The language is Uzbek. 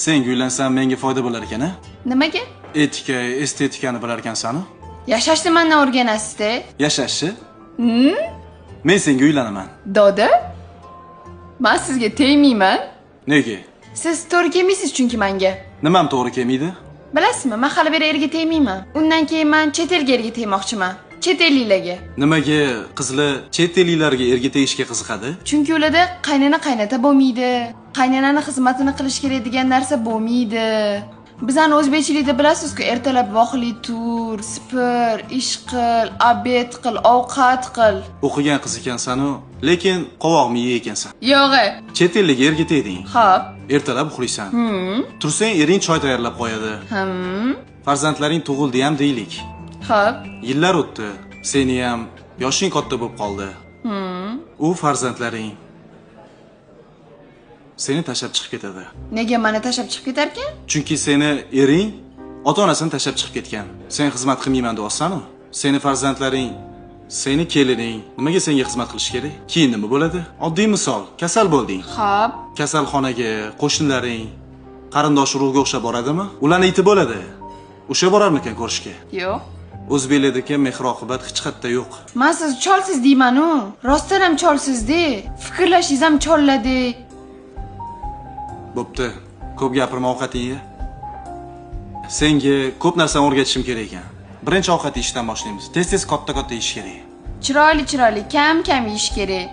Senga uylansam menga foyda bo'lar ekan, a? Nimaga? Etika, estetikani bilar ekansan-u. Yashashni mandan o'rganasiz-da. Yashashni? Men senga uylanaman. Doda? Men sizga tegmayman. Nega? Siz to'g'ri kelmaysiz chunki menga. Nimam to'g'ri kelmaydi? Bilasizmi, men hali beri erga tegmayman. Undan keyin men chet elga erga tegmoqchiman. Chet elliklarga. Nimaga qizlar chet elliklarga erga tegishga qiziqadi? Chunki ularda qaynona qaynota bo'lmaydi. Qaynonani xizmatini qilish kerak degan narsa bo'lmaydi. Bizani o'zbekchilikda bilasiz-ku, ertalab voqli tur, sipir, ish qil, obed qil, ovqat qil. O'qigan qiz ekansan-u, lekin qovoq miya ekansan. Yo'q. Chet ellikka erga tegding. Xo'p. Ertalab uxlaysan. Tursang ering choy tayyorlab qo'yadi. Farzandlaring tug'ildi ham deylik. Xo'p. Yillar o'tdi. Seni ham yoshing katta bo'lib qoldi. U farzandlaring seni tashlab chiqib ketadi. Nega meni tashlab chiqib ketarkan? Chunki seni ering ota-onasini tashlab chiqib ketgan. Sen xizmat qilmayman deyapsan-u. Seni farzandlaring, seni kelining nimaga senga xizmat qilish kerak? Keyin nima bo'ladi? Oddiy misol, kasal bo'lding. Xo'p. Kasalxonaga qo'shnilaring, qarindosh urug'ga o'xshab boradimi? Ularni iti bo'ladi. O'sha borarmikan ko'rishga? Yo'q. O'zbeklardagi mehr-oqibat hech qayerda yo'q. Men siz cholsiz deyman-u. Rostdan ham cholsiz-de. Fikrlashingiz ham cholladi. Bo'pti. Ko'p gapirma, ovqating ye. Senga ko'p narsani o'rgatishim kerak ekan. Birinchi ovqat yeyishdan boshlaymiz. Tez-tez katta-katta yeyish kerak. Chiroyli chiroyli, kam-kam yeyish kerak.